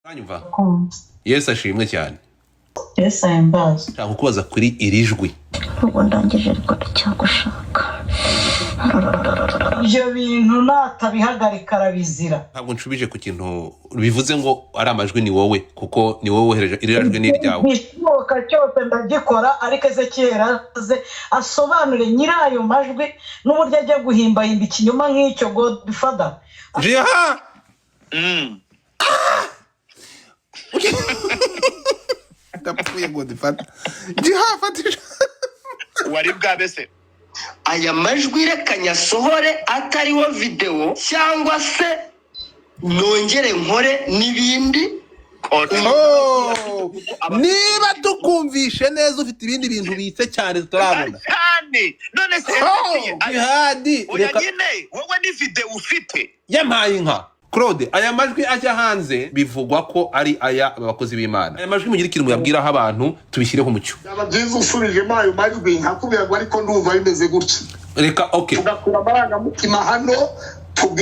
Uranyumva? Kumva. Yesu ashimwe cyane. Yesu ahimbaze. Nshaka kukubaza kuri iri jwi. Ubwo ndangije, ariko ndacyagushaka. Ibyo bintu natabihagarika arabizira. Ntabwo nshubije ku kintu bivuze ngo ari amajwi, ni wowe, kuko ni wowe wohereje iri jwi, ni iryawe. Igishoboka cyose ndagikora, ariko Ezekiyeli aze asobanure nyiri ayo majwi n'uburyo ajya guhimbahimba ikinyoma nk'icyo, Godfather. Jiha. Ndapfuye, Godfather. Jiha, fatisha. Wari bwabe se? Aya majwi reka nyasohore atariho videwo, cyangwa se nongere nkore n'ibindi. Oh, niba tukumvishe neza, ufite ibindi bintu bitse cyane tutarabona. Cyane, none se? Oh, Ezekiel, Jihadi. Oya. Reka. Nyine wowe ni videwo ufite. Yampaye inka Claude. Aya majwi ajya hanze bivugwa ko ari aya abakozi b'Imana. Aya majwi mugire ikintu muyabwiraho abantu, tubishyireho umucyo. Byaba byiza usubijemo ayo majwi, nkakubwira ngo ariko ndumva bimeze gutya. Reka, okay. Tugakura amarangamutima hano,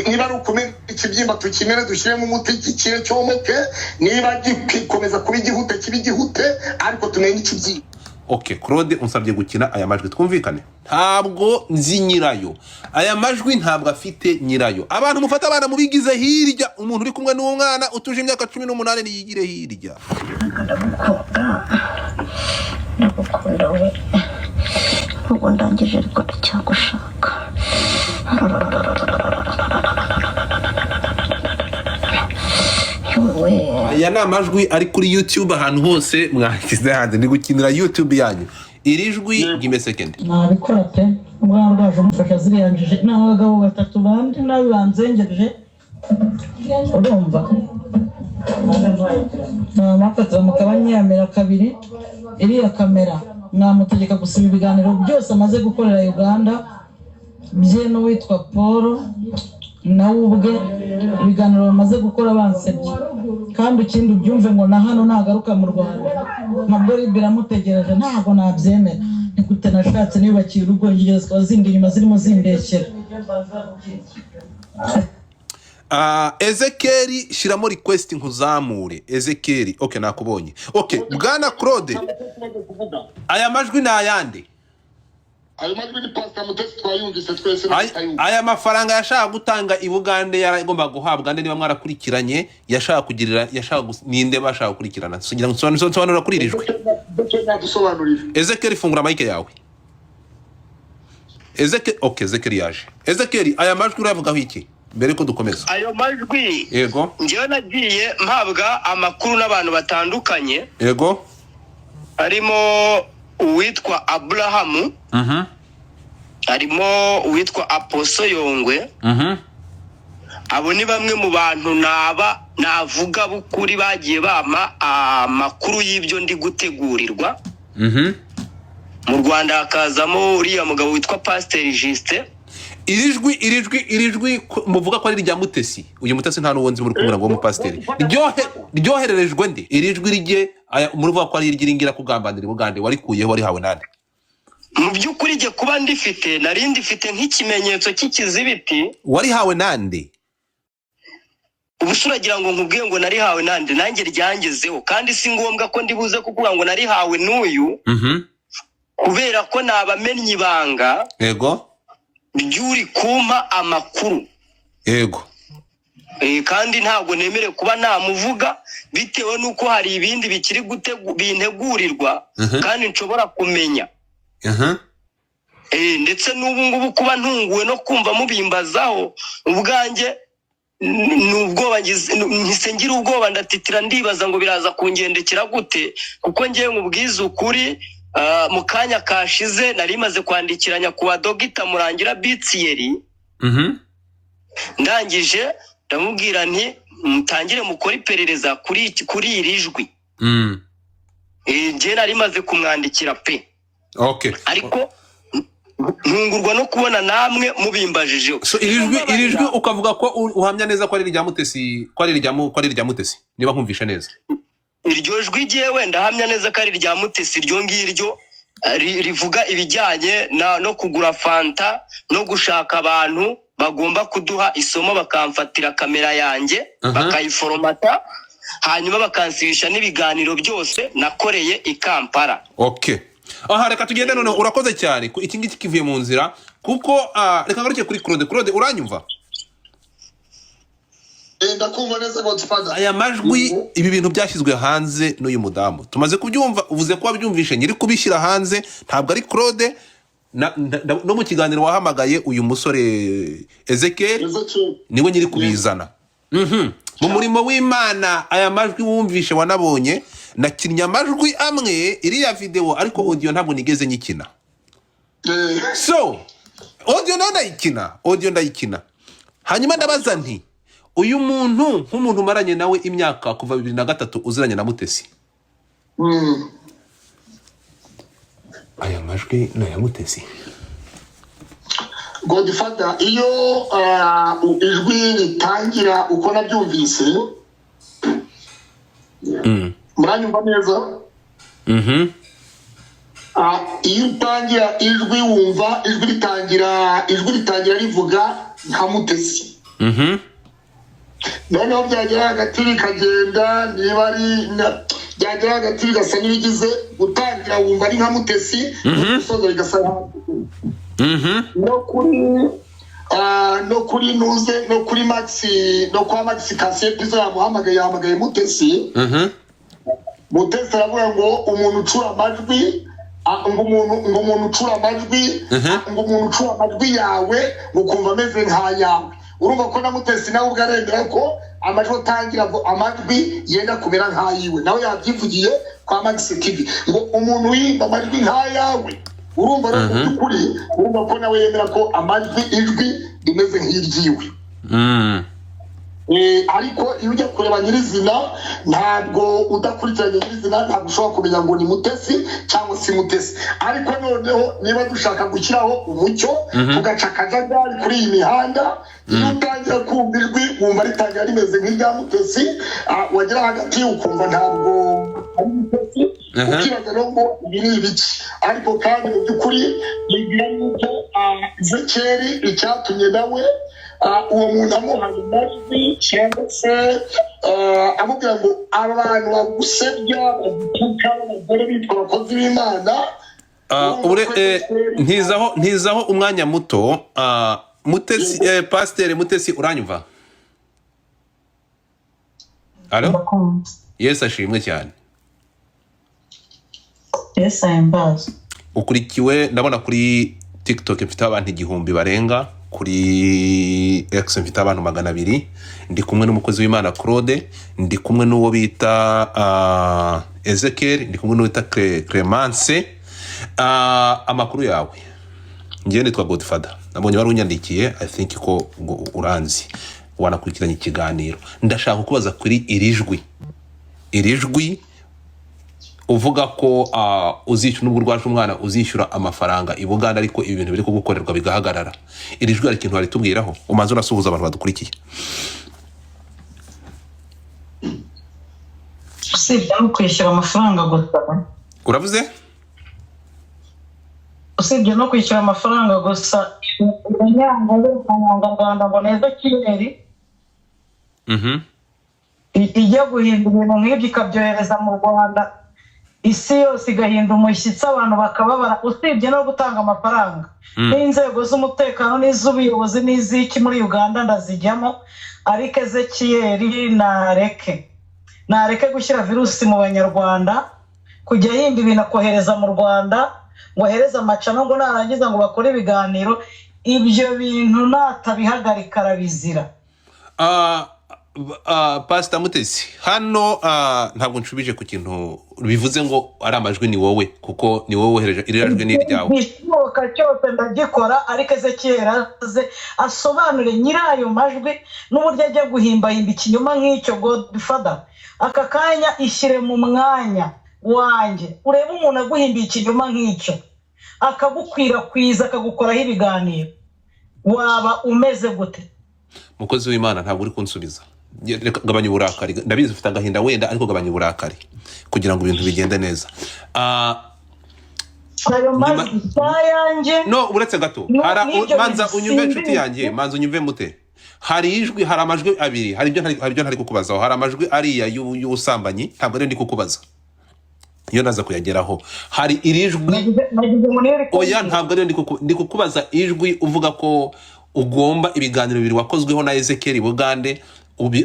niba ari ukumena ikibyimba tukimene, dushyiremo umuti gikire cyomoke, niba gikomeza kuba igihute kiba igihute, ariko tumenye ikibyimba. Okay, Claude, unsabye gukina aya majwi, twumvikane, ntabwo nzi nyirayo. Aya majwi ntabwo afite nyirayo. Abantu mufate abana mubigize hirya. Umuntu uri kumwe n'umwana utuje imyaka 18 niyigire hirya. Ndagukunda, ndagukunda we. Ubwo ndangije, ariko ndacyagushaka. Yewe. Aya ni amajwi ari kuri YouTube ahantu hose mwashyize hanze. Ndi gukinira YouTube yanyu iri jwi. Give me a second. Nabikora pe. Ubwana rwaje umufasha ziriya njiji ni abagabo batatu bandi nabi banzengereje, urumva, bafatira mukaba nyiyamira kabiri iriya kamera, mwamutegeka gusiba ibiganiro byose amaze gukorera Uganda bye n'uwitwa Paul nawe ubwe, ibiganiro bamaze gukora bansebye. Kandi ikindi ubyumve ngo na hano nagaruka mu Rwanda nabwo RIB iramutegereje. Ntabwo nabyemera. Ni gute nashatse niyubakiye urugo, ingero zikaba zindi inyuma zirimo zimbeshyera? Ah, Ezekeri, shyiramo request nkuzamure. Ezekeri, okay, nakubonye. Okay, bwana Claude, aya majwi ni ayande? Ayo majwi ni Pasita Mutesi, twayumvise twese. Tutayumva. Aya mafaranga yashaka gutanga i Bugande yaragomba guhabwa nde? Niba mwarakurikiranye, yashaka kugirira, yashaka ninde bashaka gukurikirana? Ngira ngo nsobanura kuri iri jwi. Nadusobanurire. Ezekeri, fungura mike yawe. Ezekeri, okay, Ezekeri yaje. Ezekeri, aya majwi urayavugaho iki mbere ko dukomeza? Ayo majwi, Yego. njyewe nagiye mpabwa amakuru n'abantu batandukanye, harimo uwitwa Aburahamu, harimo uwitwa Aposo Yongwe. Abo ni bamwe mu bantu naba navuga b'ukuri bagiye bampa amakuru y'ibyo ndi gutegurirwa. Mu Rwanda hakazamo uriya mugabo witwa Pasiteri Justin. Iri jwi muvuga ko ari irya Mutesi, uyu Mutesi nta n'uwo nzi muri kumwe ngo w'umupasiteri. Ryohererejwe nde iri jwi rye? Aya muruvuga ko ari iry'iringira kugambanira i Bugande, warikuyeho, warihawe nande? Mu by'ukuri jye kuba ndifite, nari ndifite nk'ikimenyetso cy'ikizibiti. Warihawe nande? Ubu se uragira ngo nkubwiye ngo narihawe nande? Nanjye ryangezeho, kandi si ngombwa ko ndibuze kukuvuga ngo narihawe n'uyu, kubera ko nabamennye ibanga ry'uri kumpa amakuru. Kandi ntabwo nemerewe kuba namuvuga bitewe n'uko hari ibindi bikiri bintegurirwa kandi nshobora kumenya. Ndetse n'ubu ngubu kuba ntunguwe no kumva mubimbazaho ubwanjye, ni ubwoba ngize, mpise ngira ubwoba, ndatitira, ndibaza ngo biraza kungendekera gute, kuko ngewe nkubwiza ukuri, mu kanya kashize nari maze kwandikiranya ku wa Dogita Murangira Bitsiyeri. Ndangije ndamubwira nti mutangire mukore iperereza kuri iri jwi. Njye nari maze kumwandikira pe. Ariko ntungurwa no kubona namwe mubimbajijeho. So iri jwi ukavuga ko uhamya neza ko ari irya Mutesi, ko ari irya Mutesi, niba nkumvishe neza? Iryo jwi jyewe ndahamya neza ko ari irya Mutesi, iryo ngiryo rivuga ibijyanye no kugura fanta no gushaka abantu bagomba kuduha isomo, bakamfatira kamera yanjye, bakayiforomata. Hanyuma bakansibisha n'ibiganiro byose nakoreye i Kampala. Okay, aha reka tugende noneho. Urakoze cyane. Iki ngiki kivuye mu nzira kuko reka ngaruke kuri Claude. Claude, uranyumva? Ndakumva neza, Godfather. Aya majwi, ibi bintu byashyizwe hanze n'uyu mudamu, tumaze kubyumva. Uvuze ko wabyumvishe nyiri kubishyira hanze ntabwo ari Claude. No mu kiganiro wahamagaye uyu musore Ezekiel, Ezekiel. niwe nyiri kubizana. Mu murimo w'Imana, aya majwi wumvishe, wanabonye nakinnye amajwi amwe, iriya video, ariko audio ntabwo nigeze nyikina. So audio nayo ndayikina, audio ndayikina. Hanyuma ndabaza nti: uyu muntu, nk'umuntu umaranye nawe imyaka kuva 2003, uziranye na Mutesi, aya majwi ni aya Mutesi? Godfather, iyo ijwi ritangira uko nabyumvise, muranyumva neza? Mhm. Iyo utangira ijwi, wumva ijwi ritangira rivuga nka Mutesi. Noneho byagera hagati bikagenda, niba ari byagera hagati bigasa n'ibigize gutangira, wumva ari nka Mutesi, gusoza bigasa nka no kuri nuze, no kuri Maxi, no kwa Maxi Kasiye Pizo yamuhamagaye, yahamagaye Mutesi. Mutesi aravuga ngo umuntu ucura amajwi, ngo umuntu ucura amajwi, ngo umuntu ucura amajwi yawe, ngo ukumva ameze nk'ayawe. Urumva ko na Mutesi nawe ubwo aremera ko amajwi atangira amajwi yenda kumera nk'ayiwe. Nawe yabyivugiye kwa Maxi TV ngo umuntu wiyimba amajwi nk'ayawe. Urumva rero, mu by'ukuri urumva ko nawe yemera ko amajwi, ijwi rimeze nk'iryiwe. Ariko iyo ujya kureba nyirizina, ntabwo udakurikiranye nyirizina, ntabwo ushobora kumenya ngo ni Mutesi cyangwa si Mutesi. Ariko noneho niba dushaka gushyiraho umucyo, tugaca akajagari kuri iyi mihanda, iyo utangira kumva ijwi, wumva ritangira rimeze nk'irya Mutesi, wagera hagati ukumva ntabwo ari Mutesi, ukibaza rero ngo ibi ni ibiki. Ariko kandi mu by'ukuri nibwira yuko Zekeri icyatumye nawe uwo muntu amuha amajwi cyangwa se amubwira ngo abantu bagusebya, bagutuka, abagore bitwa abakozi b'Imana. Ntizaho umwanya muto. Mutesi, Pasiteri Mutesi, uranyumva? Alo? Ndakumva. Yesu ashimwe cyane. Yesu ahimbaze. Ukurikiwe, ndabona kuri TikTok mfite abantu 1000 barenga, kuri X mfite abantu 200. Ndi kumwe n'umukozi w'Imana Claude, ndi kumwe n'uwo bita Ezekiel, ndi kumwe n'uwo bita Clemence. Amakuru yawe? Njyewe nitwa Godfather, nabonye wari unyandikiye. I think ko ngo uranzi, wanakurikiranye ikiganiro. Ndashaka kukubaza kuri iri jwi, iri jwi uvuga ko uzishyura, nubwo urwaje umwana uzishyura amafaranga i Buganda, ariko ibi bintu biri kugukorerwa bigahagarara. Iri jwi hari ikintu waritubwiraho? Umanze urasuhuza abantu badukurikiye. Usibye no kwishyura amafaranga gusa, Uravuze? usibye no kwishyura amafaranga gusa, Rwanda ngo neza kireri ijya guhinda ibintu nk'ibyo ikabyohereza mu Rwanda, isi yose igahinda umushyitsi, abantu bakababara. Usibye no gutanga amafaranga, n'inzego z'umutekano n'iz'ubuyobozi n'iz'iki muri Uganda ndazijyamo. Ariko Ezekiyeri nareke gushyira virusi mu Banyarwanda, kujya yimba ibintu akohereza mu Rwanda, ngo ahereze amacano, ngo narangiza ngo bakore ibiganiro. Ibyo bintu natabihagarika arabizira. Pastor Mutesi, hano ntabwo nshubije ku kintu bivuze ngo ari amajwi ni wowe, kuko ni wowe wohereje iri jwi, ni iryawe. Igishoboka cyose ndagikora, ariko Ezekiyeli aze asobanure nyiri ayo majwi n'uburyo ajya guhimbahimba ikinyoma nk'icyo. Godfather, aka kanya ishyire mu mwanya wanjye, urebe umuntu aguhimbiye ikinyoma nk'icyo, akagukwirakwiza, akagukoraho ibiganiro, waba umeze gute? Mukozi w'Imana, ntabwo uri kunsubiza. Reka gabanya uburakari. Ndabizi ufite agahinda wenda, ariko gabanya uburakari kugira ngo ibintu bigende neza. Ayo majwi si ayanjye. No, uretse gato. N'ibyo Manza bintu unyumve, inshuti simbizi. yanjye, manza unyumve mute. Hari ijwi, hari amajwi abiri, hari ibyo ntari kukubazaho. Hari amajwi ariya y'ubusambanyi, ntabwo ari ndi kukubaza, iyo naza kuyageraho. Hari iri jwi. Nagize ngo niyo Oya, ntabwo ariyo ndi kukubaza. Ijwi uvuga ko ugomba ibiganiro bibiri wakozweho na Ezekiel Bugande,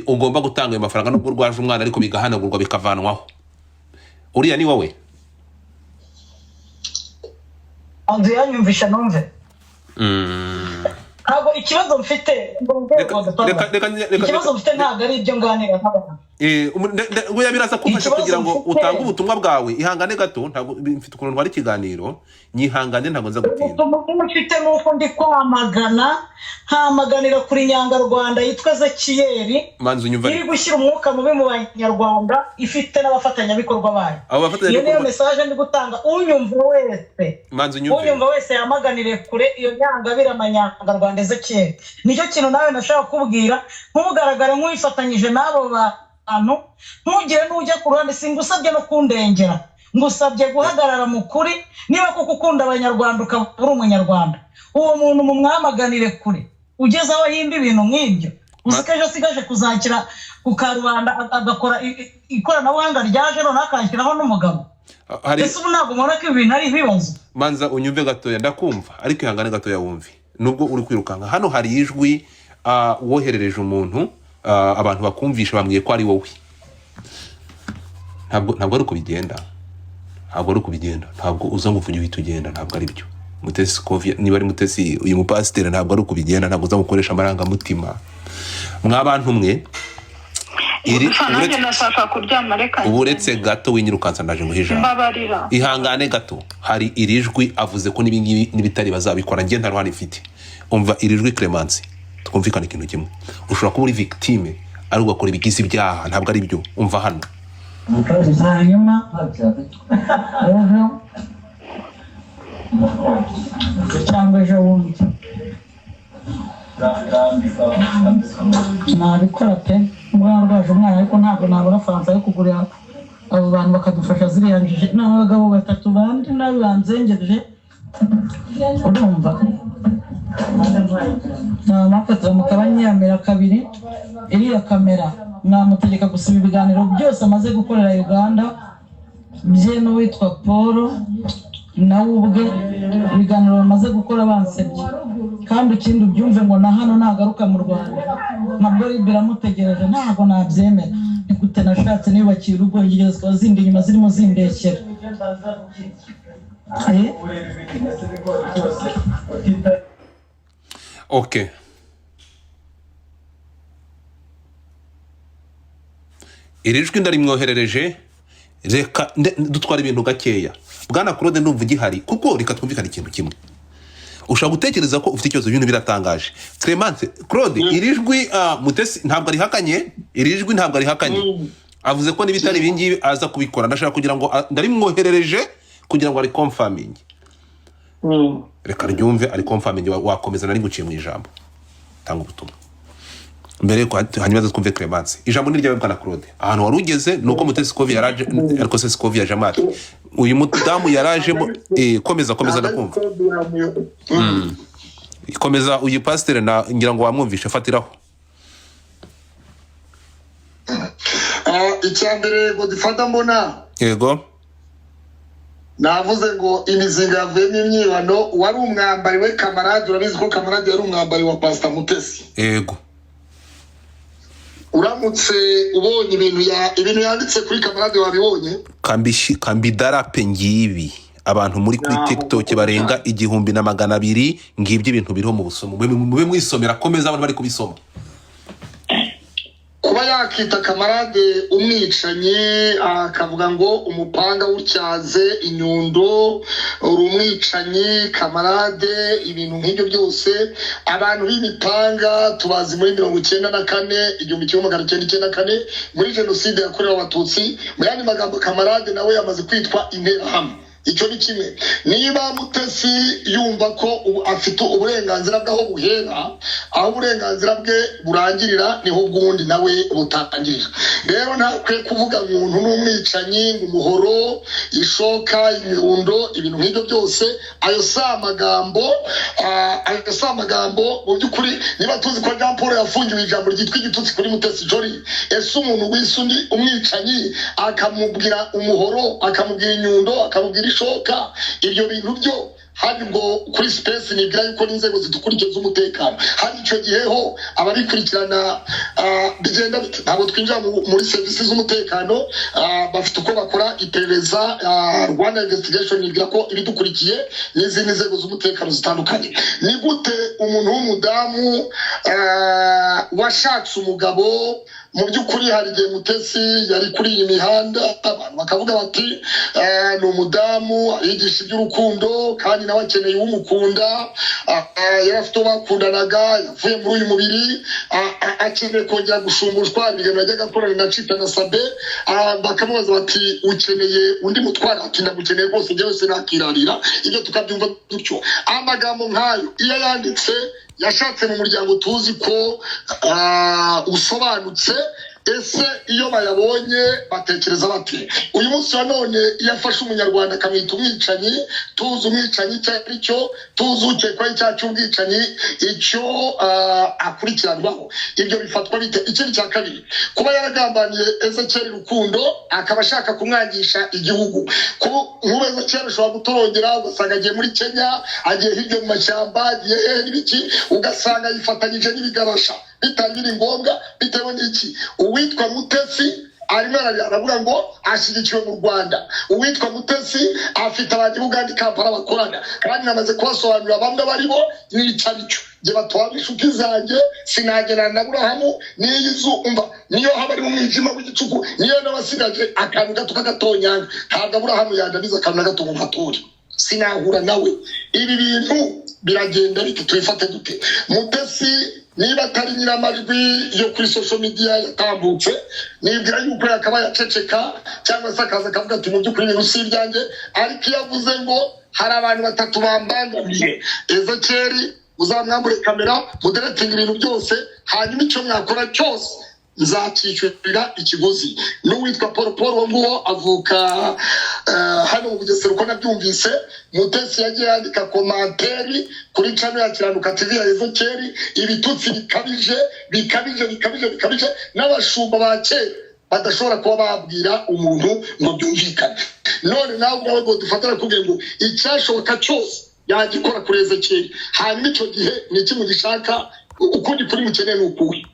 ugomba gutanga ayo mafaranga nubwo urwaje umwana, ariko bigahanagurwa, bikavanwaho. Uriya ni wowe? Inzu yanyumvisha numve. Ntabwo ikibazo mfite Reka ikibazo mfite ntabwo ari ibyo nganira n'abantu. Oya, biraza kumfasha Ikibazo kugira ngo mfite- utange ubutumwa bwawe. Ihangane gato, ntabwo mfite ukuntu ntwara ikiganiro. Nyihangane, ntabwo nza gutinda. Ubutumwa mfite ni uko ndi kwamagana, nkamaganira kuri nyangarwanda yitwa Ezekiyeli Manzi unyumva iri ariko. gushyira umwuka mubi mu Banyarwanda, ifite n'abafatanyabikorwa bayo. Abo Iyo niyo bafatanyabikorwa message ndi gutanga. Unyumva wese, Manzi unyumve. unyumva wese yamaganire kure iyo nyangabirama nyangarwanda Ezekiyeli. Nicyo kintu nawe nashaka kukubwira. Ntugaragare nk'uwifatanyije n'abo bantu, ntugire n'ujya ku ruhande. Singusabye no kundengera, ngusabye guhagarara mu kuri. Niba koko ukunda Abanyarwanda, ukaba uri Umunyarwanda, uwo muntu mumwamaganire kure. Ugeze aho ahimba ibintu nk'ibyo, uzi ko ejo asigaje kuzakira ku karubanda, agakora ikoranabuhanga ryaje noneho akashyiraho n'umugabo. Hari Ese ubu ntabwo mubona ko ibi bintu ari ibibazo? Manza unyumve gatoya. Ndakumva, ariko ihangane gatoya wumve nubwo uri kwirukanka. Hano hari ijwi woherereje umuntu, abantu bakumvisha, bambwiye ko ari wowe. Ntabwo ari uko bigenda, ntabwo ari uko bigenda. Ntabwo uza ngo uvuge uhita ugenda, ntabwo ari byo. Mutesi Scovia, niba ari Mutesi, uyu mupasiteri, ntabwo ari uko bigenda. Ntabwo uza gukoresha amarangamutima mwabantu mwe. Iri Gusa nanjye ndashaka kuryama, reka. Uretse gato, winyirukansa, ndaje nguhe ijambo. Mbabarira. Ihangane gato. Hari iri jwi avuze ko n'ibingibi n'ibitari bazabikora. Njye nta ruhare mfite. Umva iri jwi, Clemence, twumvikane ikintu kimwe. Ushobora kuba uri victime ari ugakora ibigize ibyaha, ntabwo ari byo. Umva hano. Hanyuma ejo cyangwa ejo bundi nabikora pe. Nubwo narwaje umwana, ariko ntabwo nabura fanta yo kugurira abo bantu bakadufasha. Ziriya njiji ni abagabo batatu bandi nabi banzengereje, urumva? Namufatira mukaba nyiyamira kabiri. Iriya kamera mwamutegeka gusiba ibiganiro byose amaze gukorera Uganda bye n'uwitwa Paul nawe ubwe, ibiganiro bamaze gukora bansebye. Kandi ikindi ubyumve ngo na hano nagaruka mu Rwanda nabwo RIB iramutegereje. Ntabwo nabyemera. Ni gute nashatse niyubakiye urugo, ingero zikaba zindi inyuma zirimo zindekera? Eh? Okay, iri jwi ndarimwoherereje. Reka dutwara ibintu gakeya. Bwana Claude, ndumva ugihari, kuko reka twumvikane ikintu kimwe. Ushobora gutekereza ko ufite ikibazo, ibintu biratangaje. Clemence, Claude, iri jwi Mutesi ntabwo arihakanye. Iri jwi ntabwo arihakanye, avuze ko n'ibitari ibingibi aza kubikora. Ndashaka kugira ngo ndarimwoherereje kugira ngo ariconfirminge. Reka ryumve ariconfirminge. Wakomeza, nari nguciye mu ijambo. Tanga ubutumwa mbere yuko hanyuma aze twumve Clemence. Ijambo ni ryawe, bwana Claude. Ahantu wari ugeze ni uko Mutesi Scovia yaraje, ariko se Scovia Jamali, uyu mudamu yarajemo. Komeza, komeza, ndakumva. Komeza. Uyu pasiteri na ngira ngo wamwumvishe, fatiraho. Icya mbere ngo dufata mbona Yego. Navuze ngo imizinga yavuyemo imyibano. Wari umwambari we Kamarade, urabizi ko Kamarade yari umwambari wa Pasita Mutesi. Yego. Uramutse ubonye ibintu yanditse kuri Kamarade, wabibonye? Kambidarape ngibi abantu muri kuri Naho TikTok barenga 1200. Ngibyo ibintu biriho mu busomo, mube mwisomera. Komeza, abantu bari kubisoma. Kuba yakita Kamarade umwicanyi, akavuga ngo umupanga wutyaze inyundo, uri umwicanyi Kamarade, ibintu nk'ibyo byose. Abantu b'imipanga tubazi muri 94, 1994, muri jenoside yakorewe Abatutsi. Mu yandi magambo, Kamarade nawe yamaze kwitwa interahamwe. Icyo ni kimwe. Niba Mutesi yumva ko ubu afite uburenganzira bw'aho buhera, aho uburenganzira bwe burangirira niho ubw'uwundi nawe butangirira. Rero ntakwiye kuvuga umuntu n'umwicanyi, ngo umuhoro, ishoka, inyundo, ibintu nk'ibyo byose. Ayo si amagambo, ayo si amagambo mu by'ukuri. Niba tuzi ko Jean Paul yafungiwe ijambo ryitwa igitutsi kuri Mutesi Jolly, ese umuntu wise undi umwicanyi, akamubwira umuhoro, akamubwira inyundo, akamubwira ishoka, ibyo bintu byo hari ubwo kuri space, nibwira yuko n'inzego zidukurikiye z'umutekano hari icyo gihe ho ababikurikirana, bigenda bite? Ntabwo twinjira muri serivisi z'umutekano, bafite uko bakora iperereza, Rwanda Investigation nibwira ko ibidukurikiye n'izindi nzego z'umutekano zitandukanye. Ni gute umuntu w'umudamu washatse umugabo? Mu by'ukuri hari igihe Mutesi yari kuri iyi mihanda, abantu bakavuga bati ni umudamu arigisha iby'urukundo kandi nawe akeneye uwumukunda, yari afite uwo bakundanaga, yavuye muri uyu mubiri, akeneye kongera gushumbushwa. Ibiganiro yajyaga akorana na Cita na Sabe, bakamubaza bati ukeneye undi mutwara? Ati ndamukeneye rwose, njyewe sinakirarira. Ibyo tukabyumva dutyo. Amagambo nk'ayo iyo yanditse, yashatse mu muryango tuzi ko usobanutse, ese iyo bayabonye batekereza bate? Uyu munsi wa none iyo afashe umunyarwanda akamwita umwicanyi, tuzi umwicanyi icyo ari cyo, tuzi ukekwaho icyaha cy'ubwicanyi icyo akurikiranwaho, ibyo bifatwa bite? Ikindi cya kabiri, kuba yaragambaniye Ezekiel Rukundo, akaba ashaka kumwangisha igihugu. Nk'ubu Ezekiel ashobora gutorongera, ugasanga agiye muri Kenya, agiye hirya mu mashyamba, agiye hehe n'ibiki, ugasanga yifatanyije n'ibigarasha bitari biri ngombwa. Bitewe n'iki? Uwitwa Mutesi arimo ararira, aravuga ngo ashyigikiwe mu Rwanda. Uwitwa Mutesi afite abantu i Bugande, i Kampala bakorana, kandi namaze kubasobanurira bamwe bari bo n'icyo ari cyo. Njye batwara inshuti zanjye, sinagerana na Burahamu n'iyi zu umva, niyo haba ari mu mwijima w'igicuku, niyo n'abasigaje akantu gato k'agatonyanga, ntabwo Aburahamu yandabiza akantu na gato ngo mpature, sinahura nawe. Ibi bintu biragenda bite? Tubifate dute? Mutesi niba atari nyiramajwi yo kuri social media yatambutse, nibwira yuko yakabaye aceceka, cyangwa se akaza akavuga ati mu by'ukuri ibintu si ibyanjye. Ariko iyo avuze ngo hari abantu batatu bambangamiye, Ezekeri muzamwambure kamera, mudeletinga ibintu byose, hanyuma icyo mwakora cyose nzacyishyurira ikiguzi. N'uwitwa Paul, Paul uwo nguwo avuka hano mu Bugesera, uko nabyumvise. Mutesi yagiye yandika commentaire kuri channel ya Kiranuka TV ya Ezekeri, ibitutsi bikabije, bikabije, bikabije, bikabije, n'abashumba ba kera badashobora kuba babwira umuntu ngo byumvikane. None nawe ubwawe ngo dufatane kubwira ngo icyashoboka cyose yagikora kuri Ezekeri, hanyuma icyo gihe ni iki mugishaka? Ukundi kuri mukeneye ni ukuhe?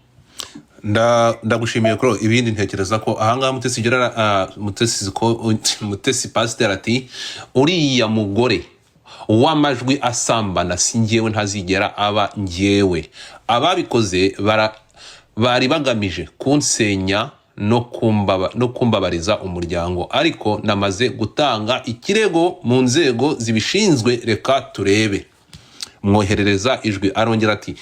Ndagushimiye kuro. Ibindi ntekereza ko ahangaha Mutesi Gerard, Mutesi ko Mutesi pasiteri ati uriya mugore w'amajwi asambana si njyewe, ntazigera aba njyewe. Ababikoze bari bagamije kunsenya no kumbabariza umuryango, ariko namaze gutanga ikirego mu nzego zibishinzwe, reka turebe. Mwoherereza ijwi, arongera ati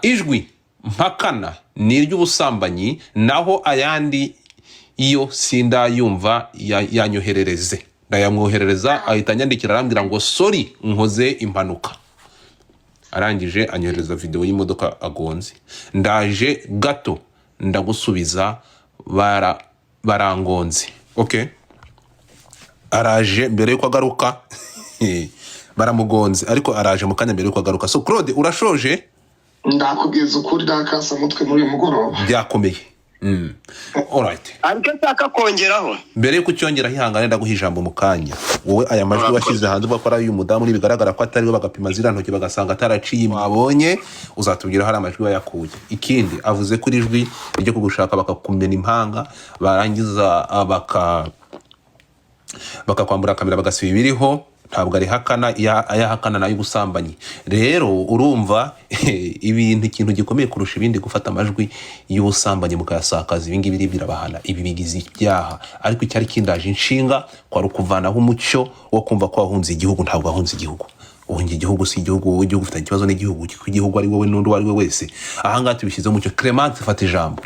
ijwi mpakana ni iry'ubusambanyi, naho ayandi yo sindayumva, yanyoherereze. Ndayamwoherereza, ahita anyandikira arambwira ngo sorry, nkoze impanuka. Arangije anyohereza videwo y'imodoka agonze. Ndaje gato ndagusubiza, barangonze. Okay, araje mbere yuko agaruka baramugonze, ariko araje mu kanya mbere yuko agaruka. So Claude, urashoje? Ndakubwiza ukuri, ndakasa mutwe muri uyu mugoroba. Byakomeye. Alright. Ariko nshaka kongeraho. Mbere yuko ucyongeraho, ihangane, ndaguha ijambo mu kanya. Wowe aya majwi washyize hanze uvuga ko ari ay'uyu mudamu, nibigaragara ko atari we, bagapima ziriya ntoki bagasanga ataraciye, wabonye uzatubwira hari amajwi wayakuye. Ikindi, avuze ko iri jwi ryo kugushaka bakakumena impanga, barangiza bakakwambura kamera, bagasiba ibiriho, ntabwo arihakana. Ayahakana nayo ubusambanyi. Rero urumva ibintu, ikintu gikomeye kurusha ibindi, gufata amajwi y'ubusambanyi mukayasakaza, ibi ngibi birabahana, ibi bigize ibyaha. Ariko icyari kindaje inshinga kwari ukuvanaho umucyo wo kumva ko wahunze igihugu. Ntabwo wahunze igihugu. Uhunga igihugu si igihugu wowe, igihugu ufitanye ikibazo n'igihugu, kuko igihugu ari wowe n'undi uwo ari we wese. Ahangaha tubishyizeho umucyo. Clemence, fata ijambo.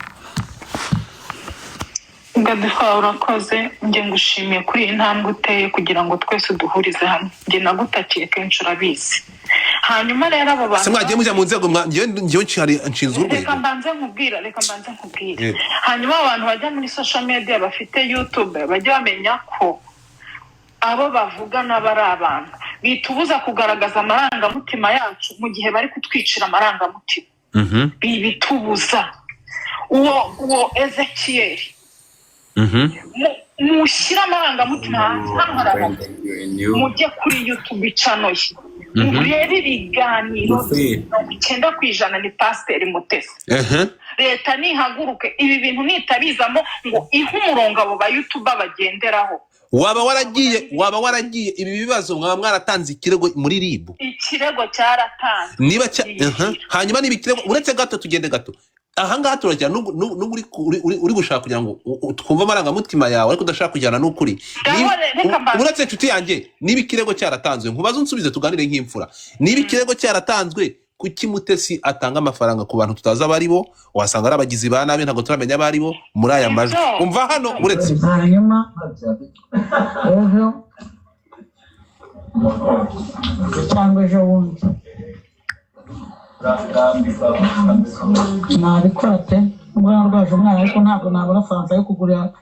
Godfather, urakoze. Njye ngushimiye kuri iyi ntambwe uteye kugira ngo twese duhurize hamwe. Njye nagutakiye kenshi, urabizi. Hanyuma rero abo Se bantu mwagiye mujya mu nzego, njyewe nshinzwe reka urwego. mbanze nkubwira, reka mbanze nkubwire. Yego. Hanyuma abantu bajya muri social media, bafite YouTube, bajya bamenya ko abo bavuga nabo ari abantu. Bitubuza kugaragaza amarangamutima yacu mu gihe bari kutwicira amarangamutima. Bibitubuza. Uwo Ezekiyeli, mushyire amarangamutima hanze. Hano hari abantu, mujye kuri YouTube channel ye, murebe ibiganiro. 90% ni Pasiteri Mutesi. Leta nihaguruke, ibi bintu nitabizamo ngo ihe umurongo abo bayutuba bagenderaho. Waba waragiye ibi bibazo, mwaba mwaratanze ikirego muri RIB? Ikirego cyaratanzwe. Niba cya Hanyuma niba ikirego, uretse gato, tugende gato ahangaha, turajya n'ubwo uri gushaka kugira ngo twumve amarangamutima yawe, ariko udashaka kujyana n'ukuri. Ngaho reka mbanze. Uretse, inshuti yanjye, niba ikirego cyaratanzwe, nkubaze unsubize, tuganire nk'imfura: niba ikirego cyaratanzwe, kuki Mutesi atanga amafaranga ku bantu tutazi abo ari bo? Wasanga ari abagizi ba nabi, ntabwo turamenya abo ari bo muri aya majwi. Umva hano, uretse Hanyuma ejo cyangwa ejo bundi nabikora pe, nubwo narwaje umwana, ariko ntabwo nabura fanta yo kugurira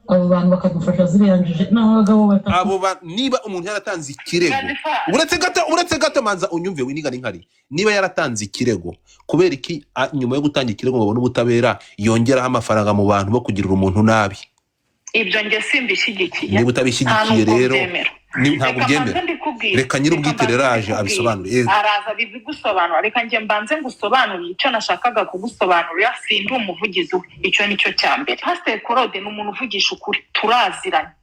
abo bantu bakadufasha ziriya njiji n'abagabo batatu. Abo niba umuntu yaratanze ikirego, uretse gato, uretse gato, manza unyumve, winigana inkari. Niba yaratanze ikirego, kubera iki nyuma yo gutanga ikirego ngo babone ubutabera yongeraho amafaranga mu bantu bo kugirira umuntu nabi? Ibyo njye simbishyigikiye. Niba utabishyigikiye Nta nubwo rero mbyemera. ntabwo Reka ubyemera. mbanze mbikubwire. Reka nyir'ubwite Reka rero mbanze aje mbikubwire. abisobanure. Yego. Araza bigusobanura. Reka njye mbanze ngusobanurire icyo nashakaga kugusobanurira. Sindi umuvugizi we, icyo ni cyo cya mbere. Pasiteri Claude ni umuntu uvugisha ukuri, turaziranye.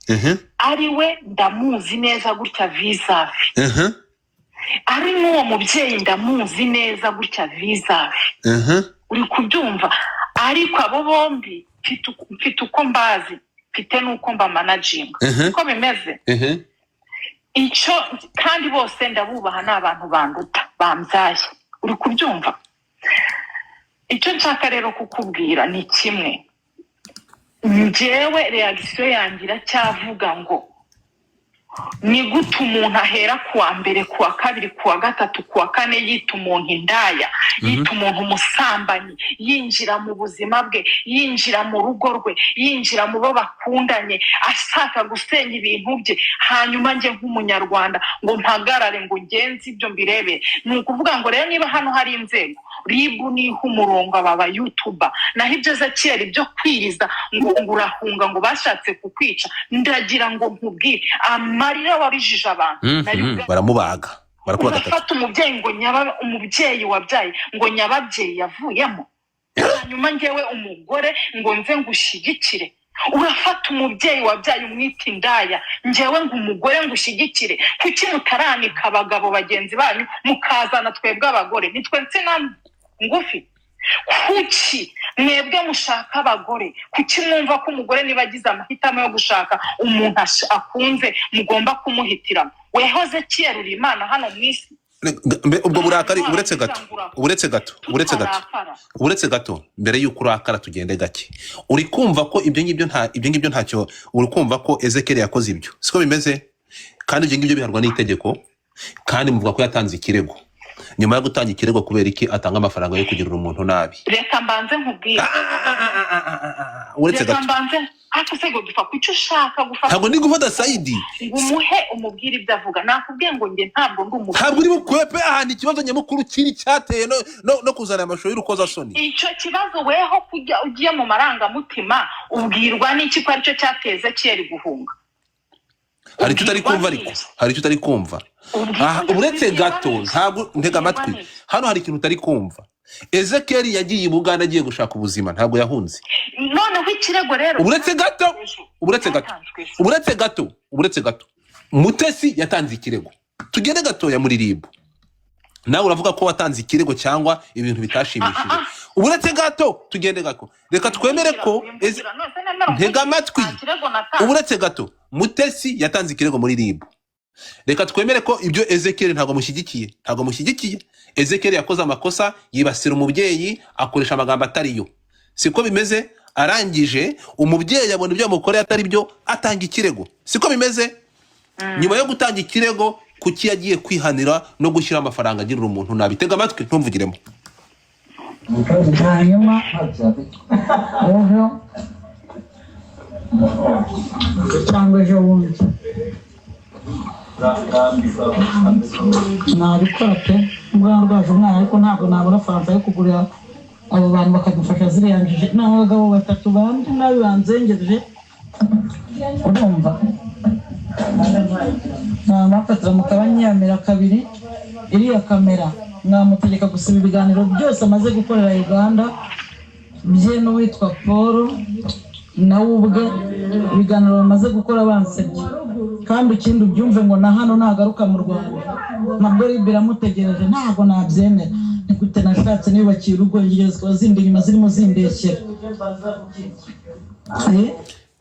Ari we ndamuzi neza gutya vis-à-vis. Ari n'uwo mubyeyi ndamuzi neza gutya vis-à-vis. Uri kubyumva? Ariko abo bombi mfite uko mbazi, mfite n'uko mbamanaginga. Uko bimeze, icyo kandi bose ndabubaha, ni abantu banduta, bambyaye. Uri kubyumva? Icyo nshaka rero kukubwira ni kimwe. Njyewe réaction yanjye iracyavuga ngo ni gute umuntu ahera ku wa mbere, ku wa kabiri, ku wa gatatu, ku wa kane, yita umuntu indaya, yita umuntu umusambanyi, yinjira mu buzima bwe, yinjira mu rugo rwe, yinjira mu bo bakundanye, ashaka gusenya ibintu bye, hanyuma njye nk'umunyarwanda ngo mpagarare ngo ngenze ibyo mbirebe? Ni ukuvuga ngo rero niba hano hari inzego, RIB niha umurongo aba bayutuba. Naho ibyo Ezekiyeli byo kwiriza ngo urahunga, ngo bashatse kukwica, ndagira ngo nkubwire amarira warijije abantu nayo Baramubaga, barakubaga gatatu. Urafata umubyeyi ngo nyaba, umubyeyi wabyaye ngo nyababyeyi yavuyemo, hanyuma ngewe umugore ngo nze ngushyigikire? Urafata umubyeyi wabyaye umwita indaya, ngewe ngo umugore ngushyigikire? Kuki mutaranika abagabo bagenzi banyu mukazana twebwe abagore? Nitwe nsina ngufi? Kuki mwebwe mushaka abagore? Kuki mwumva ko umugore niba agize amahitamo yo gushaka umuntu akunze mugomba kumuhitiramo? Wehoze kiyarura Imana hano mu isi. Ubwo burakari, uretse gato, uretse gato, uretse gato. Tutarakara. Uretse gato, mbere y'uko urakara, tugende gake. Uri kumva ko ibyo ngibyo nta, ibyo ngibyo ntacyo. Uri kumva ko Ezekiel yakoze ibyo, siko bimeze? Kandi ibyo ngibyo biharwa n'itegeko, kandi muvuga ko yatanze ikirego. Nyuma yo gutanga ikirego, kubera iki atanga amafaranga yo kugirira umuntu nabi? Reka mbanze nkubwire. Uretse Reka gato. mbanze. Ariko se Godfa, kuki ushaka gufata Ntabwo ndi gufata side. ngo umuhe umubwire ibyo avuga? Nakubwiye ngo njye ntabwo ndi umubwire. Ntabwo uri bukwepe ahantu ikibazo nyamukuru kiri cyateye no kuzana amashusho y'urukozasoni. Icyo kibazo weho kujya ugiye mu marangamutima, ubwirwa n'iki ko aricyo cyateze Kiyeri guhunga? Hari icyo utari kumva, ariko hari icyo utari kumva. Aha, uretse gato, ntabwo ntega amatwi. Hano hari ikintu utari kumva. Ezekiel yagiye i Buganda agiye gushaka ubuzima, ntabwo yahunze. Noneho ikirego rero Uretse gato, uretse gato, uretse gato, uretse gato. Mutesi yatanze ikirego. Tugende gatoya muri RIB. Nawe uravuga ko watanze ikirego cyangwa ibintu bitashimishije. Uretse gato, tugende gato. Reka twemere ko ntega amatwi, uretse gato. Mutesi yatanze ikirego muri RIB. Reka twemere ko ibyo Ezekiel, ntabwo mushyigikiye, ntabwo mushyigikiye. Ezekiel yakoze amakosa, yibasira umubyeyi, akoresha amagambo atariyo, siko bimeze? Arangije umubyeyi abona ibyo yamukoreye atari byo, atanga ikirego, siko bimeze? Nyuma yo gutanga ikirego, kuki yagiye kwihanira no gushyira amafaranga agirira umuntu nabi? Tega amatwi, ntumvugiremo. Hanyuma ejo cyangwa ejo bundi nabikora pe. Ubwo ndwaje umwana, ariko ntabwo nabura fanta yo kugurira abo bantu bakadufasha. Ziriya njiji ni abagabo batatu bandi nabi banzengereje, urumva? Bafatira mukabanyamira kabiri iriya kamera, mwamutegeka gusiba ibiganiro byose amaze gukorera Uganda bye n'uwitwa Paul nawe ubwe, ibiganiro bamaze gukora bansebye. Kandi ikindi ubyumve ngo na hano nagaruka mu Rwanda nabwo RIB iramutegereje. Ntabwo nabyemera. Ni gute nashatse niyubakiye urugo, ingero zikaba zindi inyuma zirimo zindekera? Eh?